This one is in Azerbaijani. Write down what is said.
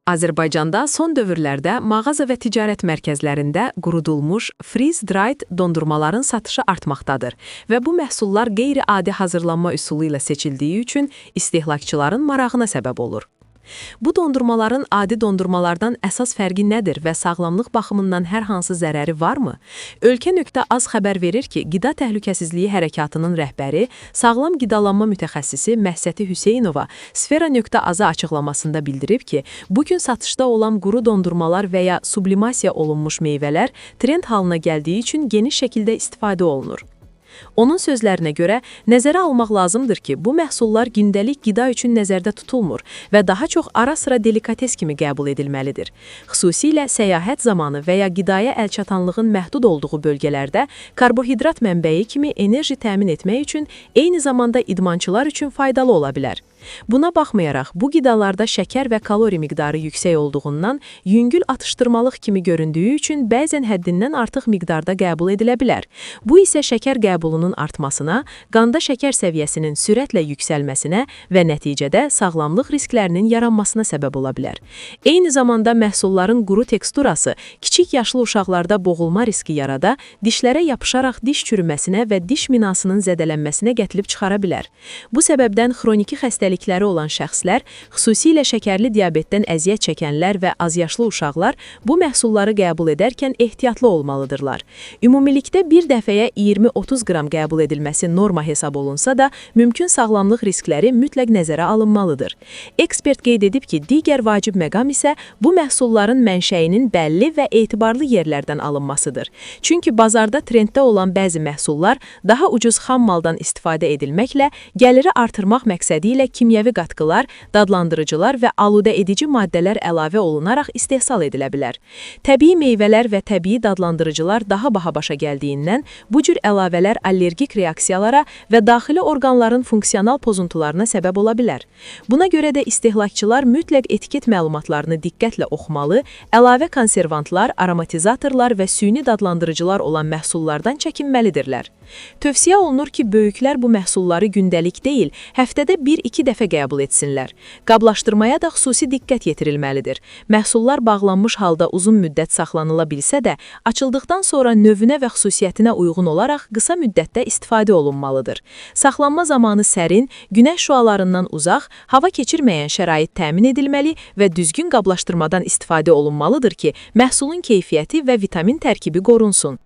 Azərbaycanda son dövrlərdə mağaza və ticarət mərkəzlərində qurudulmuş freeze-dried dondurmaların satışı artmaqdadır və bu məhsullar qeyri-adi hazırlanma üsulu ilə seçildiyi üçün istehlakçıların marağına səbəb olur. Bu dondurmaların adi dondurmalardan əsas fərqi nədir və sağlamlıq baxımından hər hansı zərəri varmı? Ölkə.az xəbər verir ki, Qida Təhlükəsizliyi Hərəkatının rəhbəri, sağlam qidalanma mütəxəssisi Məhsəti Hüseynova Sfera.az-a açıqlamasında bildirib ki, bu gün satışda olan quru dondurmalar və ya sublimasiya olunmuş meyvələr trend halına gəldiyi üçün geniş şəkildə istifadə olunur. Onun sözlərinə görə nəzərə almaq lazımdır ki, bu məhsullar gündəlik qida üçün nəzərdə tutulmur və daha çox ara-sıra delikates kimi qəbul edilməlidir. Xüsusilə səyahət zamanı və ya qidaya əlçatanlığın məhdud olduğu bölgələrdə karbohidrat mənbəyi kimi enerji təmin etmək üçün eyni zamanda idmançılar üçün faydalı ola bilər. Buna baxmayaraq, bu qidalarda şəkər və kalori miqdarı yüksək olduğundan yüngül atışdırmalıq kimi göründüyü üçün bəzən həddindən artıq miqdarda qəbul edilə bilər. Bu isə şəkər qəbulunun artmasına, qanda şəkər səviyyəsinin sürətlə yüksəlməsinə və nəticədə sağlamlıq risklərinin yaranmasına səbəb ola bilər. Eyni zamanda məhsulların quru teksturası kiçik yaşlı uşaqlarda boğulma riski yarada, dişlərə yapışaraq diş çürüməsinə və diş minasının zədələnməsinə gətirib çıxara bilər. Bu səbəbdən xroniki xəstəlikləri olan şəxslər, xüsusilə şəkərli diabetdən əziyyət çəkənlər və azyaşlı uşaqlar bu məhsulları qəbul edərkən ehtiyatlı olmalıdırlar. Ümumilikdə bir dəfəyə 20-30 qram qəbul edilməsi norma hesab olunsa da, mümkün sağlamlıq riskləri mütləq nəzərə alınmalıdır. Ekspert qeyd edib ki, digər vacib məqam isə bu məhsulların mənşəyinin bəlli və etibarlı yerlərdən alınmasıdır. Çünki bazarda trenddə olan bəzi məhsullar daha ucuz xam maldan istifadə edilməklə gəliri artırmaq məqsədi ilə kimyəvi qatqılar, dadlandırıcılar və aludə edici maddələr əlavə olunaraq istehsal edilə bilər. Təbii meyvələr və təbii dadlandırıcılar daha baha başa gəldiyindən bu cür əlavələr allergik reaksiyalara və daxili orqanların funksional pozuntularına səbəb ola bilər. Buna görə də istehlakçılar mütləq etiket məlumatlarını diqqətlə oxumalı, əlavə konservantlar, aromatizatorlar və süni dadlandırıcılar olan məhsullardan çəkinməlidirlər. Tövsiyə olunur ki, böyüklər bu məhsulları gündəlik deyil, həftədə 1-2 dəfə qəbul etsinlər. Qablaşdırmaya da xüsusi diqqət yetirilməlidir. Məhsullar bağlanmış halda uzun müddət saxlanıla bilsə də, açıldıqdan sonra növünə və xüsusiyyətinə uyğun olaraq qısa müddətdə istifadə olunmalıdır. Saxlanma zamanı sərin, günəş şüalarından uzaq, hava keçirməyən şərait təmin edilməli və düzgün qablaşdırmadan istifadə olunmalıdır ki, məhsulun keyfiyyəti və vitamin tərkibi qorunsun.